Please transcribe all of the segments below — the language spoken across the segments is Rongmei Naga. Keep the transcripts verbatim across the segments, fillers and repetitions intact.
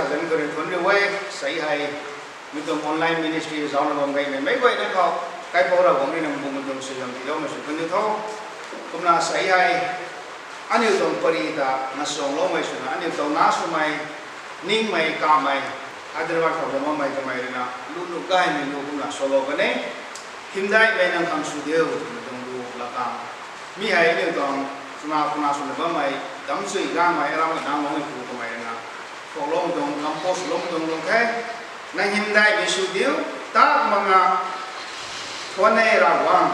Zan kari thun riu e, sei hei, mi tuang online ministry zauna bam gaymei meic guayna khou, kaipouc Ravguangc rui nang bumei tuang suaihiam tiiloumei sw kan diu tho. Kumna sei hei, aniu tuang pari ta nasuangloumei swna, aniu tow na swmei, ningmei, kamei, Hyderabad khou bam bammei kamei rui na, lu nu gaymei lu kumna salou kan e, hymdaihmei nang khang sw diu, twmei tuang lu laa kan. Mi hei aniu tuang, swna kumna swna bammei, damchui gaymei, aram ka nang loumei pu kamei rui na, thuakloumei tuang, compose loumei tuang lung the, nang hymdaihmei sw diu, tak makna, thuan e Ravguangc,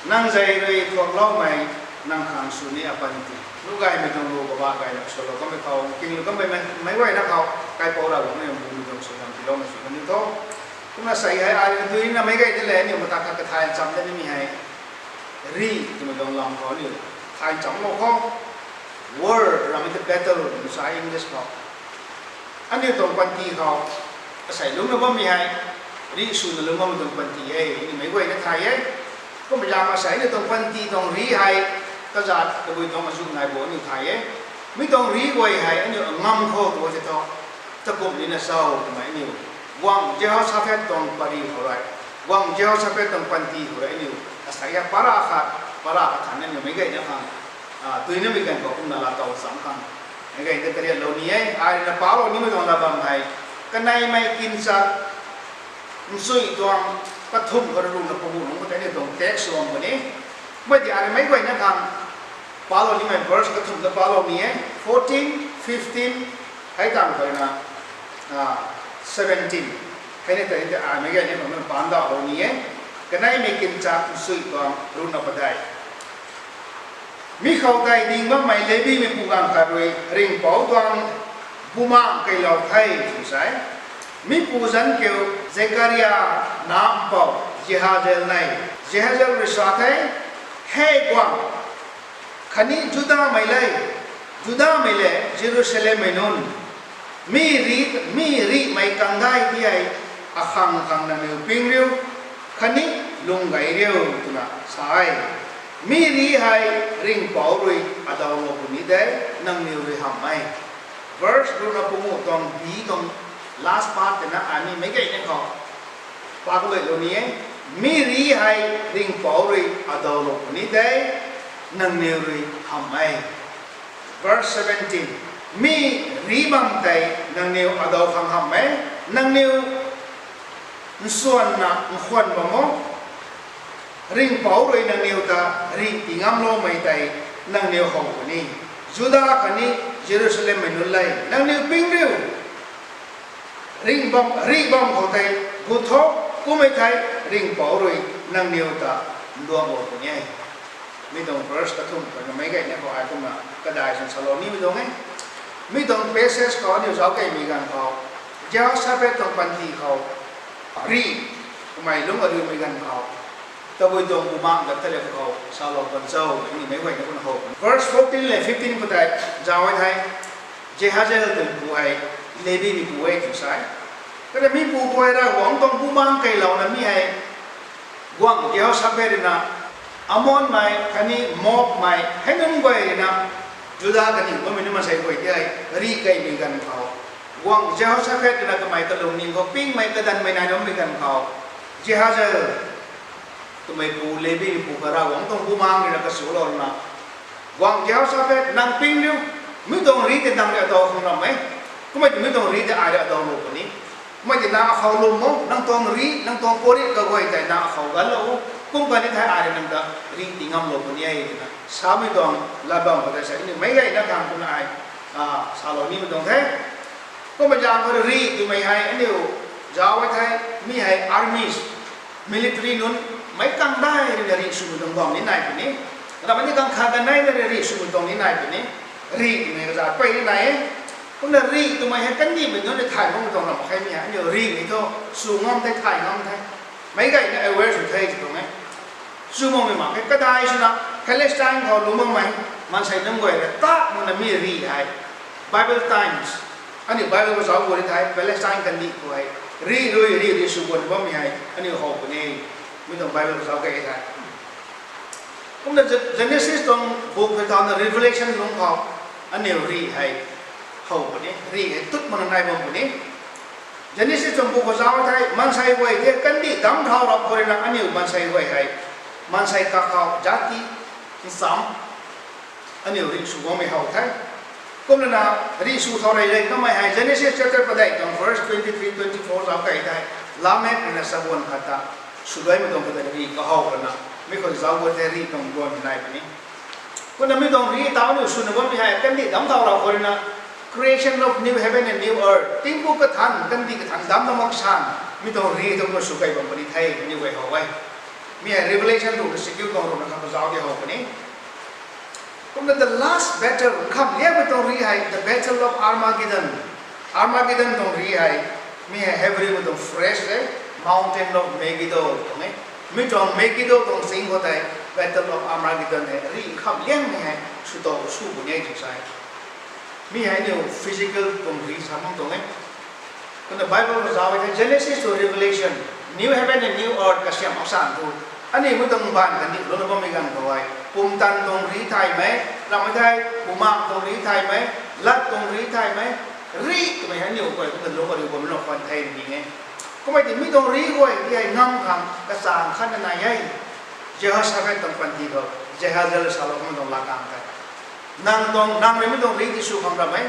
nang zei rui thuakloumei, nang khang sw ni apanty. Lu gaymei tuang lu kabah gayna salou kanmei khou, king lu kanmei mei, meic guayna khou, kaipouc Ravguangc rui nang bumei tuang suaihiam tiiloumei sw kan diu tho. Kumna sei hei, ai dui na meic guay de le, aniu mata khat kathay ncham de nimei hei. Rih twmei tuang lam khou aniu thay nchamlou khou, war ramei ta battle twna sa English khou. Aniu tuang panty khou, asei lungcna bammei hei, rih swna lungc bammei tuang panty e, aniu meic guayna thay e. Kumna zaeng asei aniu tuang panty tuang rih hei, kazat tabui tuang azuh nai bo aniu thay e. Mi tuang rih guay hei aniu ngam khou tu se tho, takum nina cho twmei aniu, guangc Jehoshaphat tuang pari khou rui, guangc Jehoshaphat tuang panty khou rui aniu, asei a para khat, para kathan aniu meic guayna khang, a, duinamei ganv khou kumna laatow cham khang, meic guayna kariatlou ni e. Ai rui na palou nimei tuang lat bam hei, kaneimei kinchat, nchui tuang, kathumh khou rui ruhna panguh nunc khou tei aniu tuang text sw bam puni. Mei ti ai rui meic guayna khang, palou nimei verse kathumh ta palou ni e, fourteen, fifteen, hei tang khou rui na, a, seventeen. Hei ni tei tei ai meic guayna khang na paandaulou ni e. Kaneimei kinchat nchui tuang ruhna padeih. Mi khou tei ding bammei Levimeipu ganv khat rui Ringhpouc tuang bumaengh keylou the tw sa e. Mipu zanc kiu Zekaria nac mpouh Jehaziel nei. Jehaziel rui sa the, He guangc, khatni Judamei le, Judamei le Jerusalemmei nunc, mi rih, mi rihmei kangdai ti hei akhang khang nangniw ping riu, khatni lung gay riu, twna sa e. Mi rih hei Ringhpouc rui adawlou puni de, nangniw rui hamh e. Verse ruhna panguh tuang bi tuang last part twna ai ni meic guayna khou pa kaluailou ni e. Mi rih hei Ringhpouc rui adawlou puni de, nangniw rui hamh e. Verse seventeen. Mi rih bam tei nangniw adaw khang hamh e, nangniw nsuanna nkhwan bam o. Ringhpouc rui nangniw ta rih tii ngamloumei tei nangniw how puni. Juda khatni Jerusalemmei nunc le, nangniw ping riu. Rih bam, rih bam khou tei gut tho, kummei thei Ringhpouc rui nangniw ta nduanglou puni e. Mi tuang verse kathumh khou na meic guayna khou ai kumna kadai swn salou nimei tuang e. Mi tuang passage khou aniu zauc keymei ganv khou, Jehoshaphat tuang panty khou, rih, kamei lungc ariumei ganv khou, tabui tuang bumaengh gat ta le khou salou kan cho, aniu meic guayna kumna how. Verse fourteen le fifteen khou tei zauc e thei, Jehaziel twmei pu hei Levimeipu e tw sa e. Kata mipu guay Ravguangc tuang bumaengh keylouna mi hei, guangc Jehoshaphat rui na, Ammonmei khatni Moabmei hei nunc guay rui na, Juda kaniw bammei nunc maansei guay ti hei rih keymei ganv khou, guangc Jehoshaphat rui na kamei kalungning khou pingmei kadanmei nai nummei ganv khou, Jehaziel twmeipu Levimeipu kha Ravguangc tuang bumaengh rui na kasulou na, guangc Jehoshaphat, nang ping riu, mi tuang rih tei nang rui adaw khang ram e. Kummei tei mi tuang rih tei ai rui adawlou puni. Kummei tei nang akhou lwm o, nang tuang rih, nang tuang puatrit kaguay tei nang akhou ganlou o. Kum kani thei ai rui nang ta rih tii ngamlou puni e twna samei tuang lat bam khou tei sa aniu meic guayna khang kumna ai, a, salou nimei tuang the. Kumna zaeng khou rih twmei hei aniu zauc e thei, mi hei armies, military nunc, meic kangdai rui na rih swmei tuang bam ni nai puni. Ramani kang khat kanei na rui rih swmei tuang ni nai puni. Rih twmei kazat pey ni nai e. Kumna rih twmei hei kandihmei nunc rui thay makmei tuang ram khe mi hei aniu rihmei thu sw ngam the, thay ngam the. Meic guayna aware sw the tw tuang e. Sw makmei mak khe, kadai swna Palestine khou lungc bammei maansei nunc guay rui ta makna mi rih hei, Bible times, aniu Bible khou zauc guay rui thei Palestine kandih khou hei rih rui rih rui sw guan bammei hei aniu how puni. Mi tuang Bible khou zauc key thei, kumna Ge-, Genesis tuang book khou thauna Revelation lungc khou aniu rih hei how puni, ri hei tut mana nai bam puni. Genesis tuang bu khou zauc thei, maansei guay tei kandih damc thau rap khou rui na aniu maansei guay hei, maansei kakhou jati, nsam, aniu rih sw guangmei how the. Kumna na rih sw thau rey rey kamei hei Genesis chapter padeih tuang verse twenty three, twenty four zauc key thei, Lamek rui na sabuan khat ta swluaimei tuang kata rih kahow rana, mi khou zauc guay the rih tuang guan nai puni. Kumna mi tuang rih tau aniu swna bammei hei kandih damc thau rap khou rui na, creation of new heaven and new earth, tingpuk kathan kandih kathan damc na mak san, mi tuang rih tuang na sw key bam puni the, aniu guay how e. Mi hei Revelation rui na sikiu tuang rui na kha zauc di how puni. Kumna the last battle, nkham liangmei tuang rih hei the battle of Armageddon. Armageddon tuang rih hei, mi hei Hebrew mei tuang phrase e, Mountain of Megiddo tuang e. Mi tuang Megiddo tuang sing khou tei battle of Armageddon hei rih nkham liangmei hei swtow sw puni e tw sa e. Mi hei aniu physical tuang rih sa bam tuang e. Kumna Bible khou zauc e the Genesis to Revelation, new heaven and new earth kasiam mak san thu, aniu mei tuang mbaanv kandih luna bammei ganv khou hei pumtan tuang rih thaymei, ramhmei thei, bumaengh tuang rih thaymei, lat tuang rih thaymei, rih twmei hei aniu guay kumna lung ariu bammei na khwan the ni e. Kummei tei mi tuang rih guay ti hei ngam khang kachang khatna nai e. Jehoshaphat tuang panty khou, Jehaziel salou kummei tuang latkaeng tei, nang tuang, nang rui mi tuang rih ti sw khang ram e.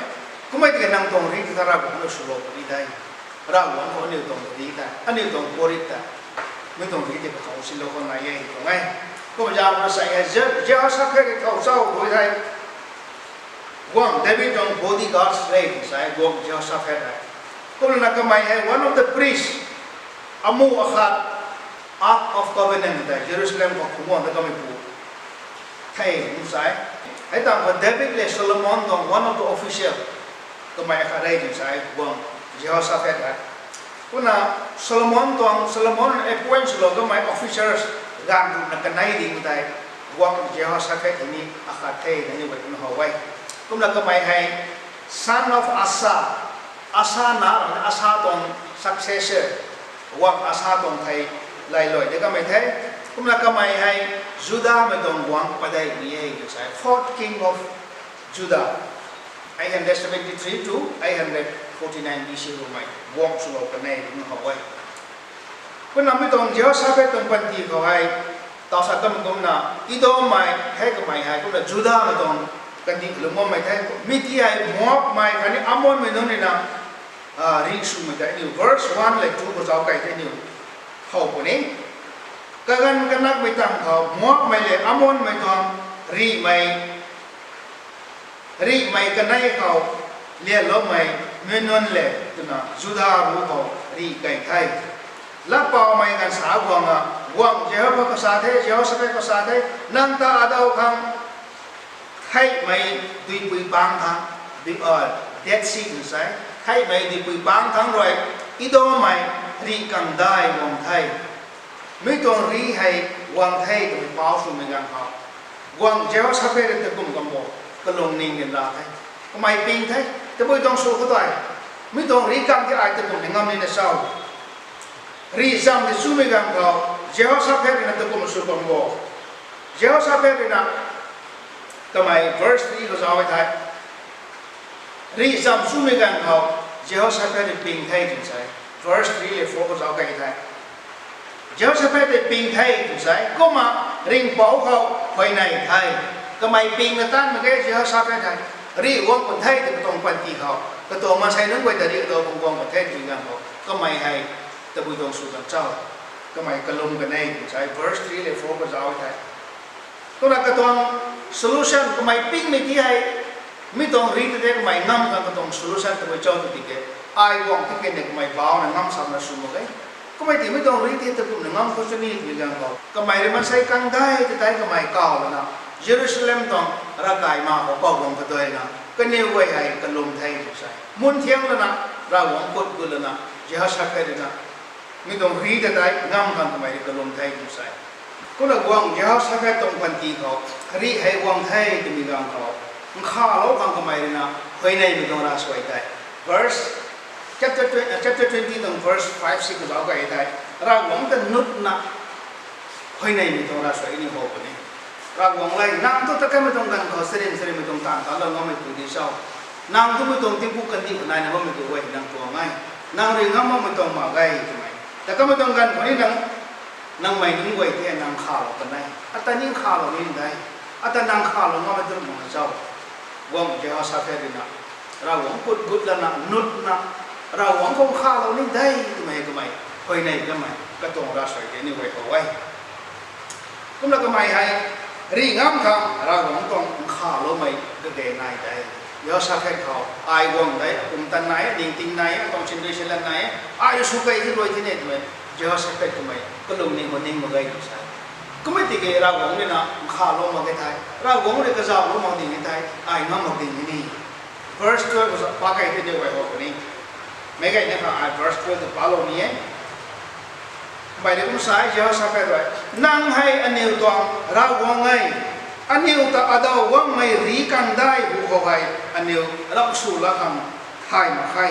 Kummei tiki nang tuang rih ti ta Ravguangc na swlou puni de. Ravguangc khou aniu tuang rih tei, aniu tuang puatrit tei, mi tuang rih ti kakhou silou khang nai e tuang e. Kumna zauc na sa e, Je-, Jehoshaphat rui thow chau rui thei, guangc David tuang bodyguards rey tw sa e, guangc Jehoshaphat hei. Kumna kamei hei one of the priest, amu akhat, Ark of Covenant tei Jerusalem khou phungc guang ta kamei pu the tw sa e. Hei tangv khou David le Solomon tuang one of the official, kamei akhat rey tw sa e, guangc Jehoshaphat hei. Kumna Solomon tuang, Solomon appoint swlou kamei officers ganv ruhna kanei ding tei, guangc Jehoshaphat hei ni akhat the na aniu guay kumna how e. Kumna kamei hei son of Asa, Asa na, Asa tuang successor, guangc Asa tuang thei lailuai de kamei the. Kumna kamei hei Judamei tuang guangc padeih ni e tw sa e, fourth king of Judah, eight hundred seventy three to eight hundred forty nine B C ruhmei guangc swlou kanei kumna how e. Kumna mi tuang Jehoshaphat tuang panty khou hei, taw sa tam kumna, Edommei hei kamei hei, kumna Judamei tuang kandih lungc bammei the, mi ti hei Moabmei khatni Ammonmei nunc rui na, ah, rih swmei tei aniu verse one le two khou zauc key tei aniu how puni. Kaganv kanakmei tangv khou Moabmei le Ammonmei tuang rihmei, rihmei kanei khou lianloumei mei nunc le twna Juda ruc khou rih key the. Latpawmei ganv sa guangna, guangc Jehova khou sa the, Jehoshaphat khou sa the, nang ta adaw khang theihmei duipui pang thangc, dui, ah, Dead Sea tw sa e, theihmei duipui pang thangc rui Edommei rih kang dai guang the. Mi tuang rih hei guang the twmei pau swmei ganv khou, guangc Jehoshaphat rui ta kum kam bo, kalung ning din ra the. Kamei ping the, tabui tuang sw khou tei, mi tuang rih kang ti ai ta kum ni ngam ni na cho? Rih zam ti chumei ganv khou, Jehoshaphat rui na ta kum sw kam bo. Jehoshaphat rui na, kamei verse three khou zauc e thei, rih zam chumei ganv khou, Jehoshaphat rui ping the tw sa e. Verse three le four khou zauc key thei, Jehoshaphat rui ping the tw sa e, kumna ringhpouc khou huayney the. Kamei pingna tanmei ge Jehoshaphat hei, rih guang pun the tw katuang panty khou, katuang maansei nunc guay ta rih kadaw bam guang pun the twmei ganv khou, kamei hei tabui tuang sw kan cho? Kamei kalum kanei tw sa e, verse three le four khou zauc e thei. Kumna katuang solution kamei pingmei ti hei, mi tuang rih ta tei kamei ngam khang katuang solution tabui cho tw tiki, ai guang tiki ni kamei bauna ngam samna sw mak e. Kummei ti mi tuang rih tei ta kumna ngam khou sw ni twmei ganv khou, kamei rui maansei kang dai ta tei kamei kaw lana, Jerusalem tuang ravkai ma khou pou guang kaduaina, kaniw guay hei kalum the tw sa e. Mun thiang lana, Ravguangc khut gut lana, Jehoshaphat rui na, mi tuang rih ta tei ngam khang kamei rui kalum the tw sa e. Kumna guangc Jehoshaphat tuang panty khou, rih hei guang the twmei ganv khou, nkhavlou khang kamei rui na, huayneymei tuang ravsuai tei, verse, chapter twenty, chapter twenty tuang verse five, six khou zauc key thei, Ravguangc ta nutna, huayneymei tuang ravsuai ni how puni. Ravguangc le, nang tu ta kanmei tuang ganv khou sarin sarinmei tuang taanv tanlou ngammei pu di cho? Nang tu mei tuang tingpuk kandih khou naina bammei tu guay nang tuang e. Nang rui ngam makmei tuang mak ge twmei. Ta kamei tuang ganv khou ni nang, nangmei nunc guay tei nang khalou kan e. Ata ni khalou ni de. Ata nang khalou ngammei tu mak cho. Guang Jehoshaphat rui na, Ravguangc kut gut lana, nutna, Ravguangc khou khalou ni de twmei kamei, huayney kamei, katuang ravsuai tei ni guay khou e. Kumna kamei hei, rih ngam khang Ravguangc tuang nkhavloumei kage nai de. Jehoshaphat khou, ai guang de, apumtan nai, ningting nai, atuang sindui silan nai, ai sw kei hi rui tine twmei, Jehoshaphat twmei kalungning khou ning mak ge tw sa. Kummei tiki Ravguangc rui na nkhavlou mak ge thei, Ravguangc rui kazauhlou mak ding e thei, ai ngam mak ding e ni. Verse twelve khou sa pa kei tei de guay khou puni. Meic gayna khang ai verse twelve ta palou ni e. Mei de kum sa e, Jehoshaphat rui, nang hei aniw tuang Ravguangc e, aniw ta adaw guangmei rih kangdai hu khou hei, aniw ram sw la khang thay mak khe.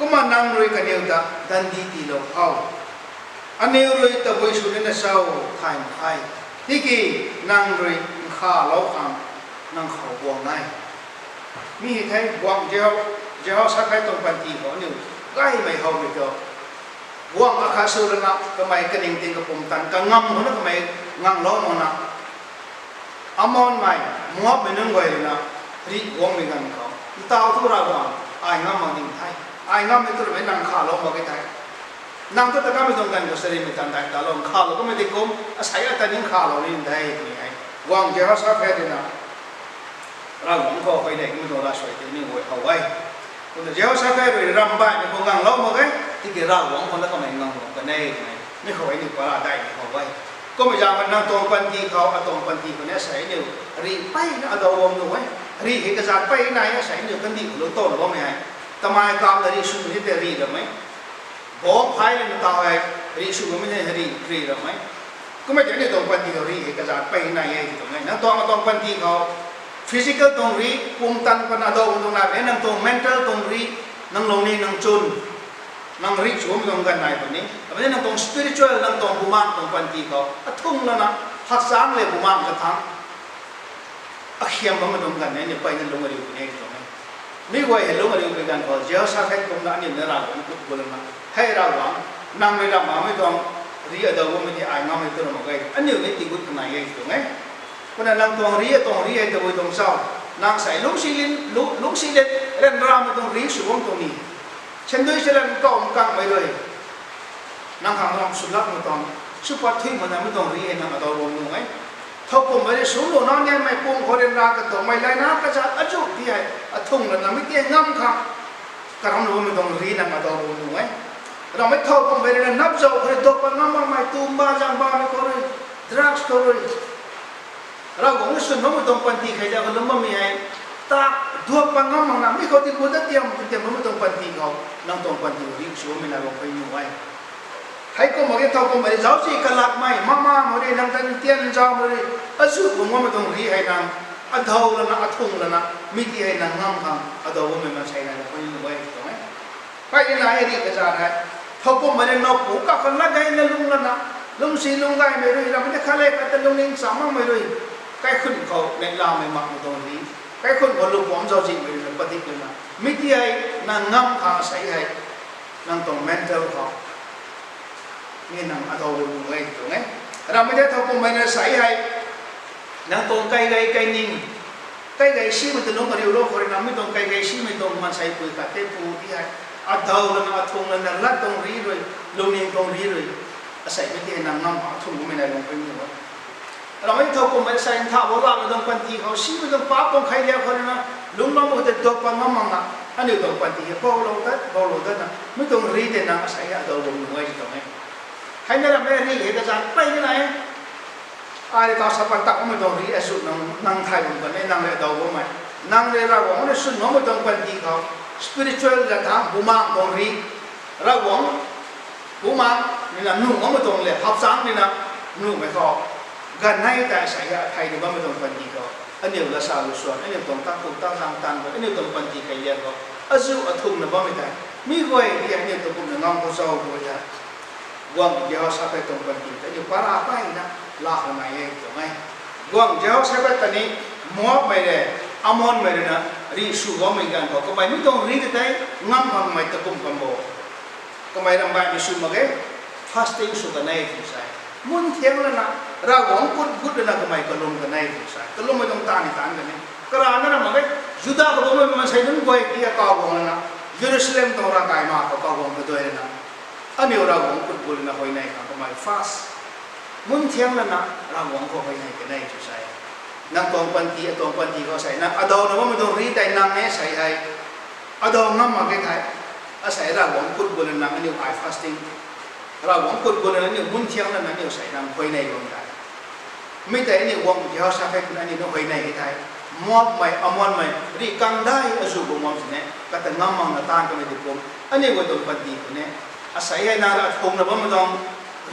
Kumna nang rui kaniw ta dandi tiilou khou, aniw rui tabui sw nina cho thay mak khe. Tiki nang rui nkhavlou khang nang khou guang e. Mi hei thei guang Jeho-, Jehoshaphat tuang panty khou aniu gaymei howmei tu. Guang akhat sw lana kamei kaningting kapumtan kangam khou na kamei nganglou makna, Amonmei, Moabmei nunc guay rui na rih guangmei ganv khou, ntaw thu Ravguangc, ai ngam mak ding the, ai ngammei tu ramei nang nkhavlou mak ge the. Nang tu ta kamei tuang ganv khou sarimei tan dai talou, nkhavlou kamei di kum, asei ata ni nkhavlou ni de twmei hei. Guang Jehoshaphat rui na Ravguangc khou huayney kamei tuang ravsuai tei ni guay how e. Kumna Jehoshaphat rui rambaihmei khou nganglou mak e, tiki Ravguangc khou na kamei nganglou kan e twmei, mi khou aniu para daihmei how e. Kummei zaeng khou nang tuang panty khou, atuang panty khou ni asei aniu rih peyna adaw bam nuh e. Rih hei kazat pey nai e, asei aniu kandih khou lungc towna bammei hei. Tamei kamna rih sw ni tei rih ram e. Bom phey lana taw hei, rih sw bammei ni rih, rih ram e. Kummei tei aniu tuang panty khou rih hei kazat pey nai e twmei. Nang tuang, atuang panty khou physical tuang rih, pumtan pana adaw tuang nai e, nang tuang mental tuang rih, nang lungning nang chwn, nang rih sw bammei tuang ganv nai puni. Amei nang tuang spiritual, nang tuang bumaengc tuang panty khou athung lana, hakchang le bumaengc kathang akhiam bammei tuang ganv e, aniu peyna lung ariu puni e tuang e. Mi guay hei lung ariu pui ganv khou, Jehoshaphat kumna aniu ni Ravguangc khou gut gut lana, hei Ravguangc, nang rui ram makmei tuang rih adaw bammei tei ai ngammei tu ram mak ge, aniu ni tii gut kanei e tuang e. Kumna nang tuang rih, atuang rih hei tabui tuang cho, nang sei lungcsi lin, lu-, lungcsi lin, ryanramei tuang rih sw bam tuang ni. Sandui silan kau nkangmei rui, nang khang ram swlakmei tuang, sw pat thuy manamei tuang rih hei nang adaw bam nuh e. Thowkumhmei rui sw nuh nau nianmei pum khou ryanra katuangmei laina kazat azuh ti hei, athung lana mi ti hei ngam khang, karamlou bammei tuang rih nang adaw bam nuh e. Ramei thowkumhmei rui na napzau khou rui duak pat ngam makmei, tumba zangbamei khou rui, drugs khou rui, Ravguangc ni swn bammei tuang panty khei ta kalum bammei hei, ta duak pat ngam makna mi khou ti gut ta tiam, tiam bammei tuang panty khou, nang tuang panty khou rih sw bammei nai bam pey nuh e. Heikumna ki thowkumhmei rui zaucsi kalakmei, mama mei rui, nang tan tian zau mei rui, azuh bam bammei tuang rih hei nang adaw lana, athung lana, mi ti hei nang ngam khang adaw bammei maansei nai bam pey nuh e tuang e. Peyna hei rih kazat hei, thowkumhmei rui nowpu kakhou lat gayna lung lana, lungcsi lung gaymei rui, ramei ni khat le khat ta lungning cham makmei rui, kaikhunc khou neihlamei makmei tuang rih, kaikhunc khou lupuam zauczihmei rui na padik lana, mi ti hei nang ngam khang asei hei, nang tuang mental khou ni nang adaw bam nuh e tuang e. Ramei tei thowkumhmei na sei hei, nang tuang kaigei kaining, kaigei simei ta lung ariulou khou rui na, mi tuang kaigei simei tuang maansei pui khat tei pu ti hei, adaw lana, athung lana, lat tuang rih rui, lungning tuang rih rui, asei mi ti hei nang ngam athung bammei nai bam pey nuh e. Ramei thowkumhmei sei nthau bo lamei tuang panty khou, simei tuang paap tuang kheiliak khou rui na, lungc bam khou tei duak pat ngam makna, aniu tuang panty hei boulou tat, boulou tatna, mi tuang rih tei nang asei hei adaw bam nuh e tuang e. Heina ramei rih hei kazat pey ni nai e. Ai rui ta sa pat tak bammei tuang rih azuh nang, nang thay bam kan e, nang rui adaw bammei, nang rui Ravguangc ni swn bammei tuang panty khou, spiritual la thang bumaengc tuang rih, Ravguangc, bumaengc rui na nuh makmei tuang le, hakchang rui na nuhmei khou, ganv nei tei asei hei thay ni bammei tuang panty khou, aniu lasa lu swan, aniu tuang tak tuk tak zang tan khou, aniu tuang panty kheiliak khou, azuh athungna bammei tei, mi guay ti aniu tuang kumna ngam khou cho guay tei, guang Jehoshaphat tuang panty tei aniu para peyna laa khou nai e tuang e. Guang Jehoshaphat ta ni Moabmei le, Amonmei rui na Rih sw bammei ganv khou kamei mi tuang rih tei ngam khangmei takum kam bo. Kamei ramh baihmei sw mak ge, fasting sw kan e tw sa e. Mun thiang lana, Ravguangc kut gut lana kamei kalum kan e tw sa e. Kalummei tuang taanv ni taanc kan e. Karana ra mak ge, Juda khou bammei maansei nunc guay ti a kaw guang lana, Jerusalem tuang ravkai ma khou kaw guang kaduai lana, aniu Ravguangc kut gut lana huayney khang kamei fast. Mun thiang lana, Ravguangc khou huayney kan e tw sa e. Nang tuang panty, atuang panty khou sei, nang adawna bammei tuang rih tei nang e sei hei, adaw ngam mak ge thei, asei Ravguangc kut gut lana aniu ai fasting, Ravguangc kut gut lana aniu mun thiang lana aniu sei nang huayney bam tei, mi tei aniu guang Jehoshaphat khou aniu na huayney e thei, Moabmei, Ammonmei rih kangdai azu gu mam sini kata ngam makna taanv kamei di kum, aniu guay tuang panty khou ni, asei hei nang ra athungna bammei tuang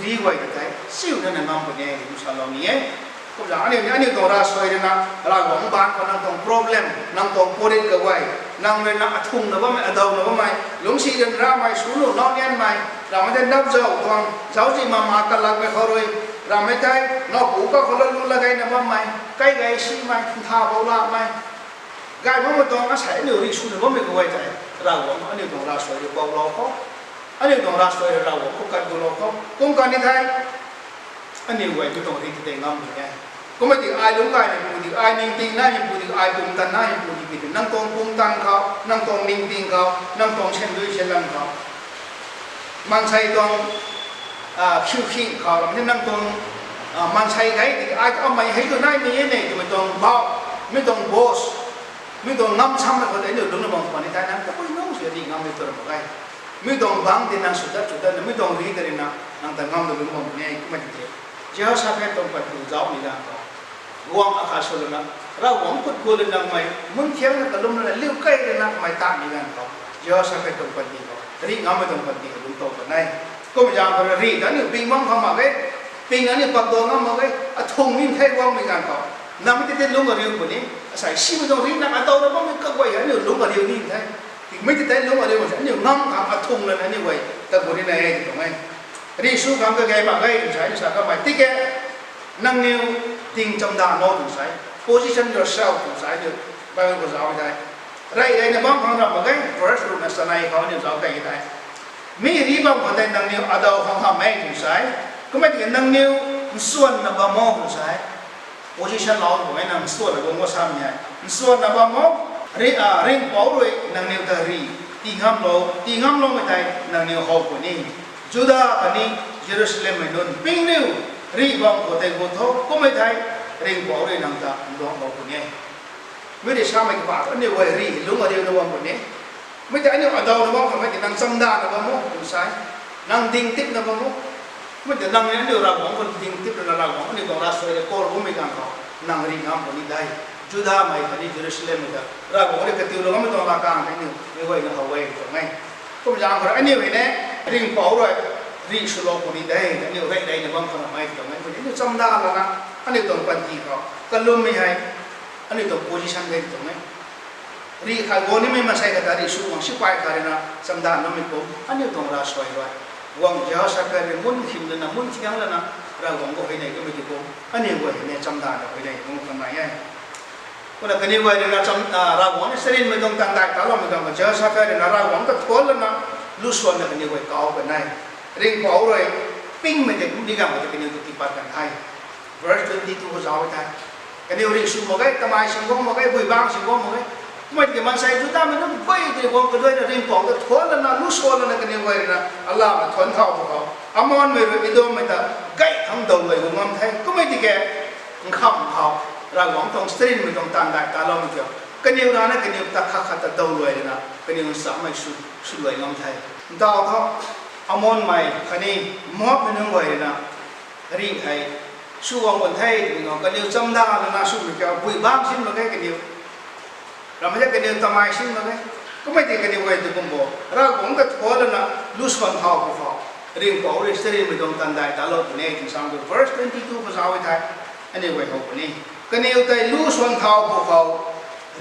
rih guay tei siuna na ngam puni e, kum salou ni e. Kumzaeng aniu ni aniu tuang ravsuai rui na, Ravguangc baanc khou nang tuang problem, nang tuang purit kaguay, nang rui na athungna bammei, adawna bammei, lungcsi ryanramei, sw lu nau nianmei, ramhmei tei nap zau tuang zauczihna ma kalakmei khou rui, ramhmei tei nowpu kakhou lat lu lat gayna bammei, kai gay simei, ntha bou lakmei, gay bammei tuang asei aniu rih swna bammei kaguay tei, Ravguangc aniu tuang ravsuai rui poulou khou, aniu tuang ravsuai rui Ravguangc khou kat gulou khou kum kan ni thei, aniu guay mi tuang rih tei ngam ni e. Kummei ti ai lungc gaymeipu di, ai ningting naimeipu di, ai pumtan naimeipu di, nang tuang pumtan khou, nang tuang ningting khou, nang tuang sendui senlan khou, maansei tuang khiukhing khou, ramhmei nang tuang maansei gay ti ai amei hei tu naimei e ne twmei tuang bau, mi tuang boast, mi tuang ngam sammei khou tei aniu lungcna bam khwan ni thei nang tabui nunc si rih ngammei tu ra mak ge. Mi tuang bangc ti nang sw dat sw datna, mi tuang rih tei rui na nang ta ngamna lungc bam ni e. Kummei ti Jehoshaphat tuang pat tu zaucmei ganv khou, guang akhat sw lana, Ravguangc kut gut lana nangmei mun thiang na kalum lana liu key lana kamei tatmei ganv khou, Jehoshaphat tuang panty khou rih ngammei tuang panty khou lungc tow kan e. Kummei zaeng khou rui rih ta aniu ping bam khang mak ge, ping aniu pakdou ngam mak ge, athung ni the guangmei ganv khou, namei ti tei lungc ariu puni, asei simei tuang rih na adawna bammei kaguay aniu lungc ariu ni the. Timei ti tei lungc ariu mak se, aniu ngam khang athung lana aniu guay ta gut ni na e ti tuang e. Rih sw khang kage mak ge tw sa e, sa kamei tiki, nangniw ting chamdanv lou tw sa e, position yourself tw sa e, Bible khou zauc e thei, rey reyna bam khang ram mak ge, verse ruhna sanei khou aniu zauc key e thei, mi rih bam khou tei nangniw adaw khang hamh e tw sa e. Kummei tiki nangniw nsuanna bam o tw sa e. Position lou tw e, nang nsuanna bam o samei hei, nsuanna bam o, ri- ringhpouc rui nangniw ta rih tii ngamlou, tii ngamloumei tei nangniw how puni, Juda khatni Jerusalemmei nunc ping riu, rih bam khou tei gut tho, kummei thei ringhpouc rui nang ta nduanglou puni e. Mi rui samei kaba aniu guay rih lungc ariuna bam puni. Mi tei aniu adawna bam khang mei ti nang chamdanvna bam o tw sa e, nang dingtipna bam o. Mi tei nang ni aniu Ravguangc khou dingtip lana Ravguangc aniu tuang ravsuai rui kor gummei ganv khou, nang rih ngam puni de. Judamei khatni Jerusalemmei ta Ravguangc rui katiulou ngammei tuang latkaeng tei aniu meic guayna how e tuang e. Kum zaeng khou rui aniu hei ne, ringhpouc rui rih swlou puni de, aniu rey reyna bam khang ram e tuang e. Mi tei aniu chamdanv lana, aniu tuang panty khou kalummei hei, aniu tuang position de tuang e. Rih khat guang nimei maansei khat ta rih sw guang sipai khat rui na chamdanv bammei kum, aniu tuang ravsuai rui, guang Jehoshaphat rui mun khim lana, mun thiang lana, Ravguangc khou huayney kamei ti kum, aniu guay hei ne chamdanvna huayney bam khang nai e. Kumna kaniw guay rui na cham- Ravguangc ni charynmei tuang taanv dai taloumei ganv khou Jehoshaphat rui na Ravguangc ta thuanc lana, lu swanna kaniw guay kau kan e. Ringhpouc rui pingmei tei kum ni ganv khou tei kaniw ta tiipat kan the. Verse twenty two khou zauc e thei, kaniw rih sw mak ge, tamei sin guang mak ge, bui bangc sin guang mak ge. Kummei tiki maansei Judamei nunc guay tei guang kaduaina ringhpouc ta thuanc lana, lu swan lana kaniw guay rui na alamna thuanc thau pw khou, Ammonmei rui Edommei ta gay thangc dawluai guang ngam the. Kummei tiki nkham khou Ravguangc tuang charynmei tuang taanv dai taloumei kiu, kaniw rana kaniw ta khat khat ta dawluai rui na kaniw nchammei sw- swluai ngam the. Ntaw thu, Ammonmei khatni Moabmei nunc guay rui na rih hei sw guang kan the twmei khou kaniw chamdanv lana swmei kiu, bui bangc sin mak ge kaniw. Ramhmei tei kaniw tamei sin mak ge. Kummei tei kaniw guay tu kum bo, Ravguangc ta thuanc lana lu swan thau pw khou, ringhpouc rui charynmei tuang taanv dai talou puni e twna sa tu verse twenty two khou zauc e thei, aniu guay how puni. Kaniw tei lu swan thau pw khou,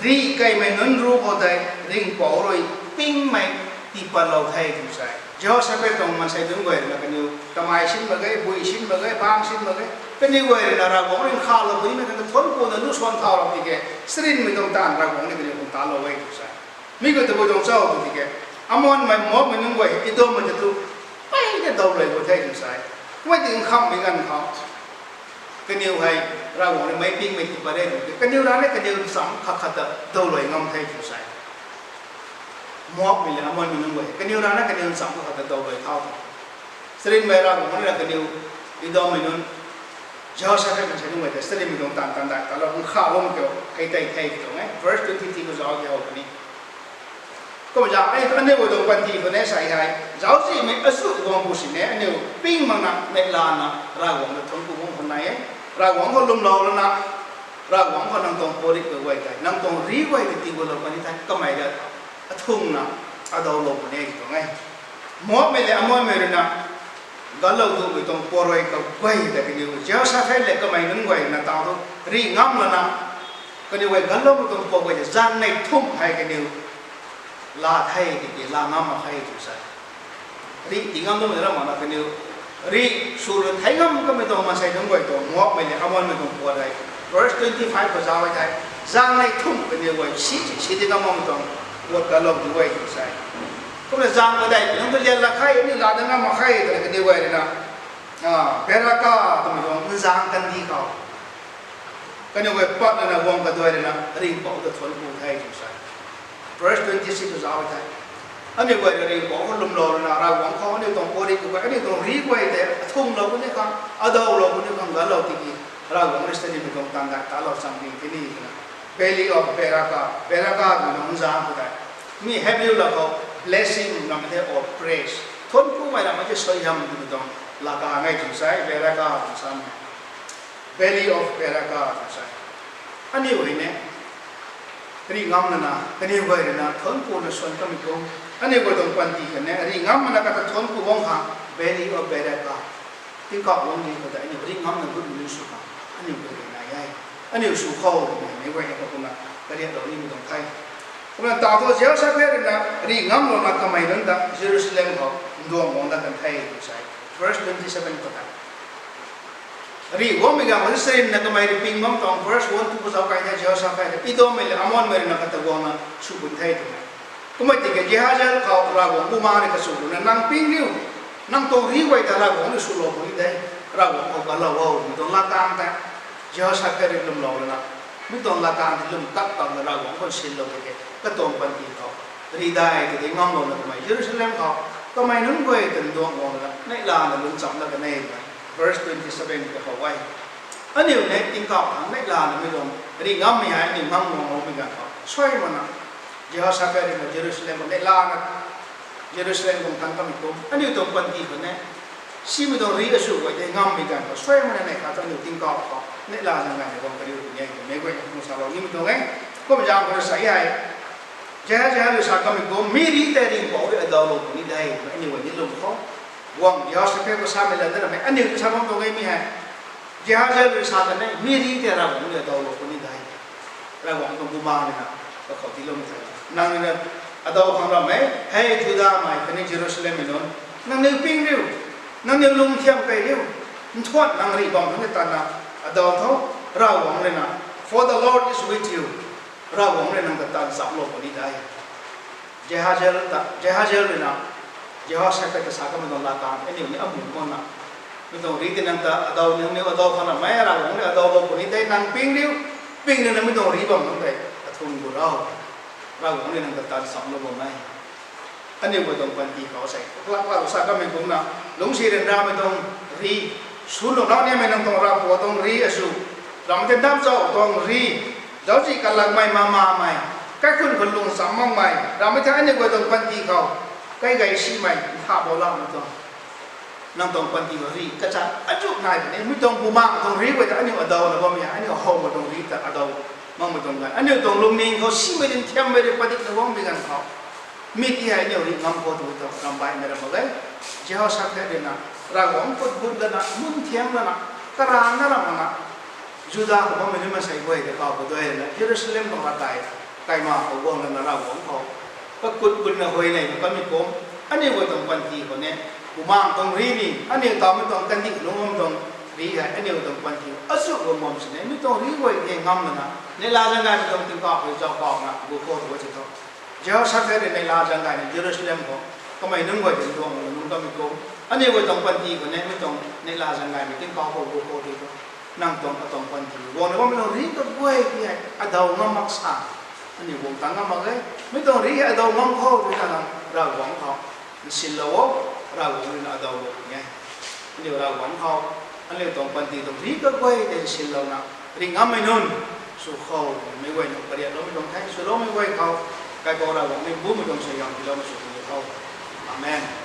rih keymei nunc ru khou tei ringhpouc rui pingmei tiipatlou the tw sa e. Jehoshaphat tuang maansei nunc guay rui na kaniw Kamei sin mak ge, bui sin mak ge, bang sin mak ge. Kaniw guay rui na Ravguangc rui nkhavlou puni mei khang ta thuanc kuna lu suan thau rap tiki, charynmei tuang taanv Ravguangc ni kaniw khang taanclou e tw sa. Mi khou tabui tuang cho tw tiki, Amonmei, Moabmei nunc guay, Edommei ta tu, peyna dawluai gu the tw sa. Kummei tiki nkhamhmei ganv khou kaniw hei Ravguangc rui meic pingmei tw pat re tw tiki, kaniw rana kaniw ncham khat khat ta dawluai ngam the tw sa. Moabmei le Amonmei nunc guay kaniw rana kaniw ncham khat khat ta dawluai thau the. Charynmei Ravguangc rui na kaniw Edommei nunc, Jehoshaphat maansei nunc guay ta charynmei tuang taanv taanv dai talou nkhavlou kiu hei tei the tuang e. Verse twenty three khou zauc ki how puni. Kumna aniu guay tuang panty khou ni sa hei, zauczihmei azuh guang pu sini aniu ping makna neihlana Ravguangc ta thuanc ku guang khou nai e. Ravguangc khou lwmlou lana, Ravguangc khou nang tuang puatrit guay tei, nang tuang ri guay tei tii gualou puni thei kamei ta athungna adawlou puni tuang e. Moabmei le Amonmei rui na ganlou duhmei tuang puat rui kaguay ta kaniw Jehoshaphat le kamei nunc guay na taw tu rih ngam lana, kaniw guay ganloumei tuang puat guay ta zaengnei thumh hei kaniw laa the tiki laa ngam mak khe tw sa. Rih tii ngam tuang ramh makna kaniw rih sw run thei ngam kamei tuang maansei nunc guay tuang Moabmei le Amonmei tuang puat hei, verse twenty five khou zauc e thei, zaengnei thumh kaniw guay si si si di ngam makmei tuang puat ganlou di guay tw sa. Kumna zaeng padeih nunc ta lian lak khe, aniu laa dat ngam mak khe twna kaniw guay rui na, Beraka twmei tuang nzaeng kandih khou kaniw guay pat lana guang kaduai rui na ringhpouc ta thuanc ku the tw sa. Verse twenty six khou zauc e thei, aniu guay rui ringhpouc khou lwmlou lana Ravguangc khou aniu tuang puatrit guay, aniu tuang ri guay tei athunglou puni khang, adawlou puni khang ganlou tiki, Ravguangc rui charynmei tuang taanv dai talou chang ding the ni twna, Valley of Beraka, Beraka twmei tuang nzaeng khou tei, mi Hebrew lat khou blessing ramh the or praise, thuanc kumei ramh the, suaihiam twmei tuang laa kang e tw sa, Beraka tw sa. Valley of Beraka tw sa. Aniu hei ni rih ngam lana kaniw guay rui na thuanc kuna suan kamei tuang, aniu guay tuang panty khatni rih ngam lana kata thuanc ku guang khang Valley of Beraka, tingkauh guangcdic khou tei aniu rih ngamna gut ni sw khang aniu guay rui nai e. Aniu sw khou twmei meic guay ni khou kumna kariaklou nimei tuang the. Kumna taw thu Jehoshaphat rui na rih ngamlouna kamei nunc ta Jerusalem khou nduang guang dat kan the tw sa. Verse twenty seven khou tei rih guangmei ganv khou charynna kamei rui ping bam tuang verse one two khou zauc kai the, Jehoshaphat rui Edommei le Amonmei rui na kata guangna sw pun the twmei. Kummei tiki Jehaziel khou Ravguangc bumaengc rui kasw runa, nang ping riu, nang tuang ri guay ta Ravguangc rui swlou puni de, Ravguangc khou ganlou o twmei tuang laa kang tei Jehoshaphat rui lwmlou lana, mi tuang laa kang tei lwm tat tamna Ravguangc khou sinlou tiki katuang panty khou rih dai tiki ngamlouna kamei Jerusalem khou kamei nunc guay ta nduang guang lana neihlana lungc chamv dat kan e twna verse twenty seven khou how e. Aniu ni tingkauh khang neihlana mi tuang rih ngammei hei aniu ngam guangloumei ganv khou suai makna Jehoshaphat rui na Jerusalem khou neihlana Jerusalem guang thangc kamei kum aniu tuang panty khou ni simei tuang ri azuh guay tei ngammei ganv khou suai makna neih khat tu aniu tingkauh khou neihla zaeng gaymei guang kariu puni e twmei guay na kum salou nimei tuang e. Kum zaeng khou rui sa hei, Jehaziel rui sa kamei kum mi ri tei ringhpouc rui adawlou puni de, aniu guay ni lwm khou guang Jehoshaphat khou samei lat na ramei aniu ti sa bam tuang e mi hei. Jehaziel rui sa kan e, mi ri tei Ravguangc rui adawlou puni de. Ravguangc tuang bumaengc rui na kakhou tiiloumei thei, nang rui na adaw khang ramei, hei Judamei khatni Jerusalemmei nunc, nangniw ping riu, nangniw lungthiam key riu, nthuan nang rih bam khang ni tanna adaw tho, Ravguangc rui na, for the Lord is with you, Ravguangc rui nang ta taanv chamlou puni de. Jehaziel ta, Jehaziel rui na Jehoshaphat ta sa kamei tuang laa kang aniu ni amuh makna, mi tuang ri tei nang ta adaw, nangniw adaw khang ramei, Ravguangc rui adawlou puni de, nang ping riu, ping rui na mi tuang ri bam nunc tei athung gu rau, Ravguangc rui nang ta taanv chamlou bam e. Aniu guay tuang panty khou sei, kalak kalak sa kamei kumna, lungcsi ryanramei tuang ri, swlou nau nimei nang tuang Ravpuat tuang ri azuh, ramei tei damchau tuang ri, zauczih kalakmei mamamei, kaikhunc khou lung chamv makmei, ramei tei aniu guay tuang panty khou kai gay simei ntha bou lakmei tuang, nang tuang panty khou ri kachat azuh nai puni. Mi tuang bumaengc tuang ri guay ta aniu adawna bammei, aniu howmei tuang ri ta adaw makmei tuang ganv, aniu tuang lungning khou simei din thiammei rui padikna guangmei ganv khou, mi ti hei aniu rih ngam khou tu ta ramh baihmei ram mak ge. Jehoshaphat rui na Ravguangc khut gut lana, mun thiang lana, karana ram lana, Juda khou bammei nunc maansei guay ta kau kaduai lana Jerusalem tuang ravkai kaima khou guang lana Ravguangc khou kakut gutna huayney khou kamei kum, aniu guay tuang panty khou ni Bumaengh tuang rih ni, aniu tawmei tuang kandih lungc bam tuang rih hei aniu tuang panty azuh guang bam sini, mi tuang rih guay tei ngam lana, neihla zaeng gaymei tuang tingkauh khou zauc kauhna gu khou tu si tho. Jehoshaphat rui neihla zaeng gaymei Jerusalem khou kamei nunc guay tei duang lana lungc kamei kum, aniu guay tuang panty khou ni mi tuang neihla zaeng gaymei tingkauh khou gu khou tu tho. Nang tuang atuang panty guangna bammei tuang rih kaguay tei hei adaw ngam mak sa, aniu guang tang ngam mak e. Mi tuang rih hei adaw ngam khou twna nang Ravguangc khou nsinlou o. Ravguangc ruina adaw lou puni e. Aniu Ravguangc khou aniu tuang panty tuang rih kaguay tei nsinlouna, rih ngammei nunc sw khou twna meic guay nunc kariakloumei tuang the. Swloumei guay khou Kaipouc Ravguangc ni bumei tuang suaihiam tiiloumei sw puni tho. Amen.